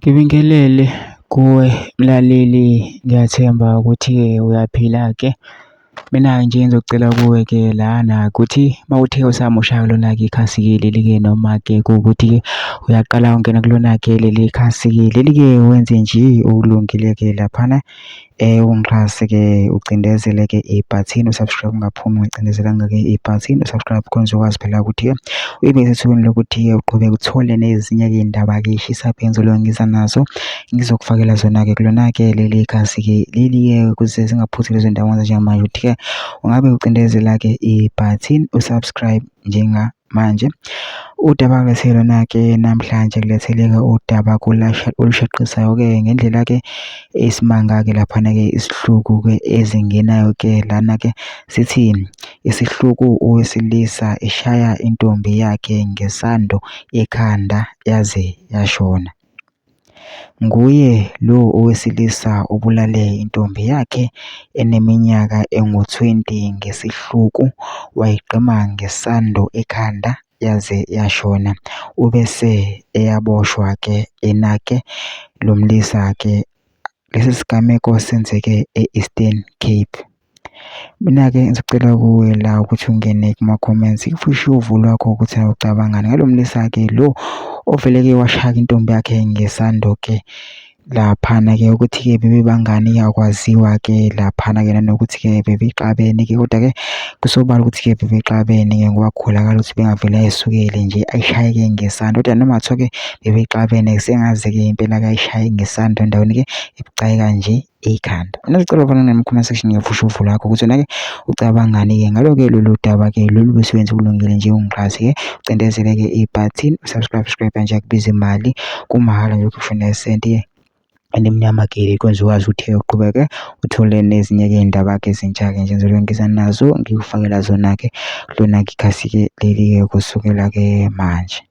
Ngibingelele kuwe mlaleli, ngiyathemba ukuthi-ke uyaphila-ke. Mina-ke nje engizocela kuwe-ke lana ukuthi mawuthe usamusha kulona-ke ikhasi-ke leli-ke, noma-ke kuwukuthi-ke uyaqala ungena kulona-ke leli khasi-ke leli-ke wenze nje okulungile-ke laphana. Ungixhase-ke ucindezele-ke ibhathini u-subscribe, ungaphumi ungacindezelanga-ke ibhathini u-subscribe khona uzokwazi phela ukuthi-ke uyibe sethubeni lokuthi-ke uqhubeke uthole nezinye-ke iy'ndaba-ke ey'shisa phezulu ngiza nazo ngizokufakela zona-ke kulona-ke leli khasi-ke leli-ke ukuze zingaphuthi lezo ndawo njengamanje ukuthi-ke ungabe ucindezela-ke ibhathini u-subscribe njengamanje. Udaba kulethele lona-ke namhlanje kulethele-ke udaba olushaqisa-ke ngendlela-ke esimanga-ke laphana-ke isihluku-ke ezingenayo-ke lana-ke sithi isihluku owesilisa eshaya intombi yakhe ngesando ekhanda yaze yashona. Nguye lo owesilisa obulale intombi yakhe eneminyaka engu-20 ngesihluku, wayiqima ngesando ekhanda yaze yashona. Ubese eyaboshwa-ke enake lo mlisa-ke. Lesi sigameko senzeke e-Eastern Cape. Mina-ke ngizocela kuwe la ukuthi ungene kuma-comments ufishe uvo lwakho ukuthi ucabangani ngalo mlisa-ke lo ovele-ke washaya intombi yakhe ngesando-ke laphana-ke ukuthi-ke bebebangani akwaziwa-ke laphana-ke nanokuthi-ke bebexabene-ke kodwa-ke kusobala ukuthi-ke bebexabene-ke ngoba kukholakala ukuthi bengavele ayisukele nje ayishaye-ke ngesando, kodwa noma kuthiwa-ke bebexabene sengazi-ke impela-ke ayishaye ngesando endaweni-ke ebucayi kanje ekhanda. Mina ngicela khona ngene-comment section ngiyafusha uvo lakho ukuthi wena-ke ucabangani-ke ngalo-ke lolu daba-ke lolu bese wenza ukulungile nje ungixhasi-ke ucindezele-ke ibhathini subscribe nje akubizi imali, kumahhala nje ukushona isenti-ke elimnyama-ke kwenza ukwazi ukuthi uqhubeke uthole nezinye-ke iy'ndaba-ke ezintsha-ke nje engizobe ngiza nazo ngikufakela zona-ke kulona-ke ikhasi-ke leli-ke kusukela-ke manje.